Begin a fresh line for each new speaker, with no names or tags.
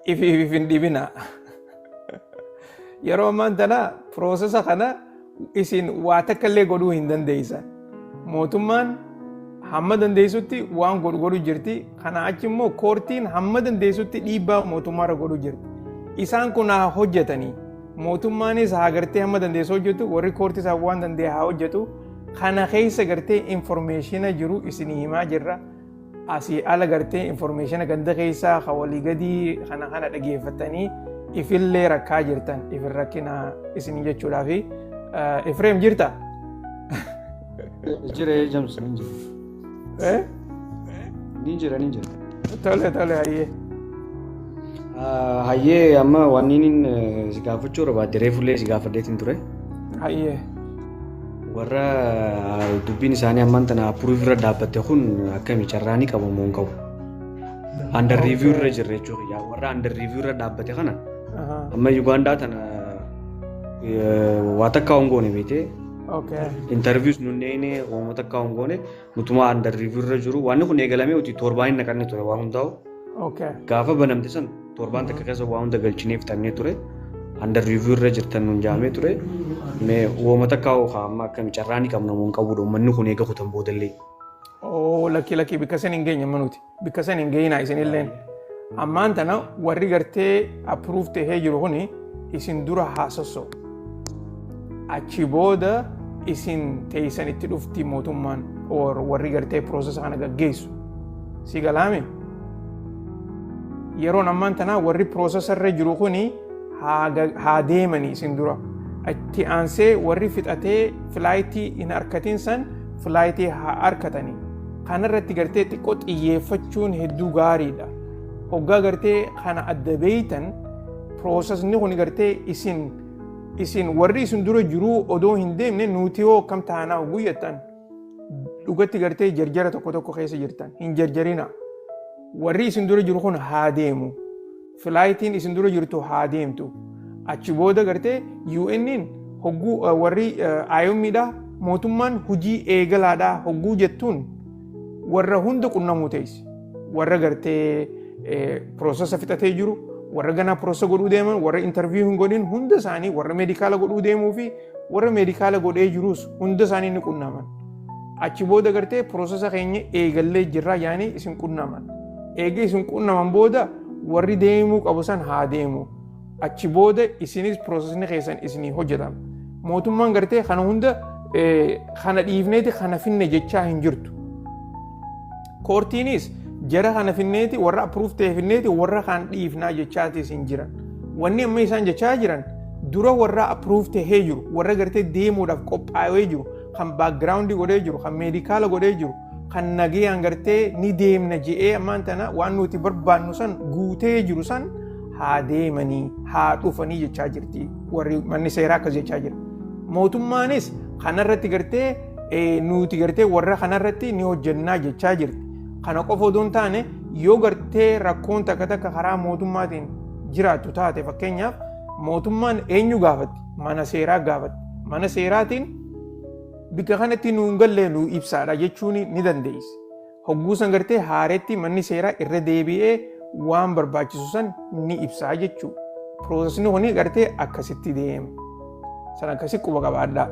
Ifiif if hin dhibina. Yeroo ammaan tana process kana isin waa takka illee godhuu hin dandeessan. Mootummaan hamma dandeessutti waan godhu godhu jirti. Kana achi immoo courtiin hamma dandeessutti dhiibbaa mootummaarra godhu jirti. Isaan kun haa hojjetanii. Mootummaanis haa gartee hamma dandeessu hojjetu, warri courtii isaa waan danda'e haa hojjetu. Kana keessa gartee information jiru isinii himaa jirra. Asii ala gartee information ganda keessaa ka walii gadii kana kana dhageeffatanii ifillee rakkaa jirtan, ifin rakkina isinii jechuudhaafi. Ifreem, jirta?
Jira, jamsa, ni jira.
Eh?
Ni jira, ni jira.
Tole, hayyee.
Hayyee, amma wanni inni si gaafachuu barbaade reefullee si gaafadheetiin ture.
Hayyee.
Warra dubbiin isaanii ammaan tana approve irra dhaabbatte kun akkami, carraa ni qabu moo hin qabu? Under review irra jirra jechuudha. Warra under review irra dhaabbate kana amma Yugaandaa tana waa takka hin goone beetee, interviews nunneen hooma takka hin goone, nutuma under review irra jiru. Wanni kun eegalamee uti torbaan hin naqanne ture waa hundaa'u. Gaafa banamte san torbaan takka keessa waa hunda galchinee fixannee ture. Under review irra jirtan nun jaamee ture. Mee wooma takka hoo amma akkami, carraa ni qabna moo hin qabudha uummanni kun eega kutan boodallee?
Oo, lakki lakki, bikka san hin geenye amma nuti. Bikka san hin geenyaa isinilleen. Ammaan tana warri gartee approve tahee jiru kuni isin dura haa sossoo. Achi booda isin teessan itti dhufti mootummaan or warri gartee process kana gaggeessu. Si galaame? Yeroon ammaan tana warri process irra jiru kuni haa deemanii isin dura. Itti aansee warri fixatee flightii hin harkatin san flightii haa harkatanii. Kanarratti gartee xiqqoo xiyyeeffachuun hedduu gaariidha. Hoggaa gartee kana adda beeytan, processni kun gartee isin warri isin dura jiruu odoo hin deemne nuti hoo akkam taanaa hogguu jettan, dhugatti gartee jarjara tokko tokko keessa jirtan hin jarjarina. Warri isin dura jiru kun haa deemu. Flightiin isin dura jirtu haa deemtu. Achi booda gartee UN'n hogguu warri IOM'dha, mootummaan hojii eegalaadha hogguu jettuun warra hunda qunnamuu teessi. Warra gartee process fixatee jiru, warra ganaa process godhuu deeman, warra interview hin godhin hunda isaanii, warra medical godhuu deemuu fi warra medical godhee jirus hunda isaanii ni qunnaman. Achi booda gartee process keenya eegallee jirra yaanii isin qunnaman. Eega isin qunnaman booda warri deemuu qabu san haa deemu. Achi booda isinis processni keessan isinii hojjetama. Mootummaan gartee kana hunda kana dhiifneeti kana finne jechaa hin jirtu. Courtiinis jara kana finneeti, warra approve ta'e finneeti, warra kaan dhiifnaa jechaatis hin jiran. Wanni amma isaan jechaa jiran dura warra approve tahee jiru, warra gartee deemuudhaaf qophaa'ee jiru, kan background godhee jiru, kan medical godhee jiru, kan nagayaan gartee ni deemna je'ee ammaan tana waan nuti barbaannu san guutee jiru san haa deemanii haa dhufanii jechaa jirti, warri manni seeraa akkas jechaa jira. Mootummaanis kanarratti gartee nuti gartee warra kanarratti ni hojjennaa jechaa jirti. Kana qofa odoo hin taane, yoo gartee rakkoon takka takka karaa mootummaatiin jiraattu taate, fakkeenyaaf mootummaan eenyu gaafatti? Mana seeraa gaafatti. Mana seeraatiin bikka kanatti nuun gallee nu ibsaadha jechuun ni dandeessi. Hogguu san gartee haaretti manni seeraa irra deebi'ee waan barbaachisu san ni ibsaa jechuudha. Processni kuni gartee akkasitti deema. San akkasi quba qabaadhaa.